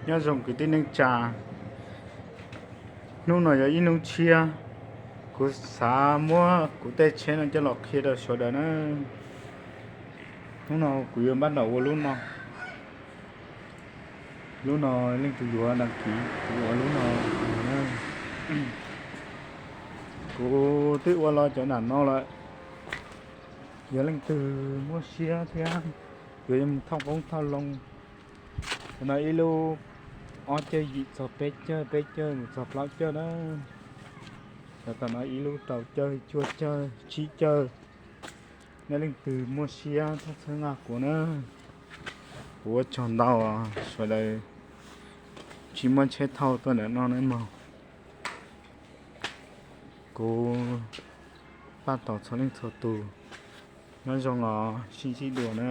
Nyob zoo kwv tij neej tsa, hnub no yog ib hnub tshiab, kuv xav muab kuv tej tsheb no coj los qhia rau sawv daws na. Hnub no kuv yuav npaj ntaus ua lub no, lub no leej twg yuav đăng ký kuv ua lub no na. Kuv twb ua los cov nram no lawm, yog leej twg muaj siab thiab yuav mus thauj qoob thauj loo, no ib lub ob caug yim txog peb caug, peb caug mus txog plaub caug na. Cov tom no ib lub rau caug, cuaj caug, tsib caug. Nej leej twg muaj siab txhob txhawb nqa kuv na. Kuv ua tsaug ntau, sawv daws tsis muaj tsheb thauj tuaj ntawm no na mog. Kuv pab tau txhua leej txhua tus, nyob zoo os, sib ntsib dua na.